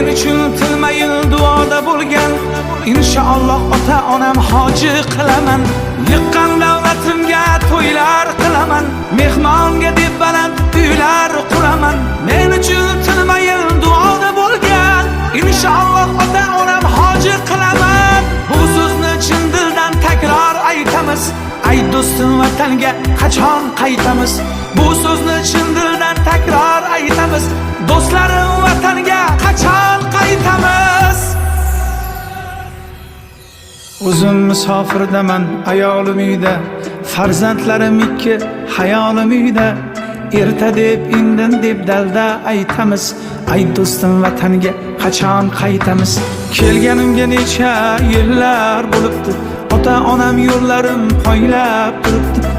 Men uchun tinmayin duoda bo'lgan. Inshaalloh ota onam hoji qilaman. Yiqqan davlatimga to'ylar qilaman. Mehmonga deb baland uylar quraman. Men uchun tinmayin duoda bo'lgan. Inshaalloh ota onam hoji qilaman. Bu so'zni chin dildan takror aytamiz. Ay do'stim, vatanga qachon qaytamiz? Bu so'zni chin dildan takror aytamiz. Do'stlarim, vatanga qachon qaytamiz? O'zim musofirdaman, ayolim uyda, farzandlarim ikki, hayolim uyda. Erta deb, indin deb dalda aytamiz. Ay do'stim, vatanga qachon qaytamiz? Kelganimga necha yillar bo'libdi. Ota onam yo'llarim poylab turibdi.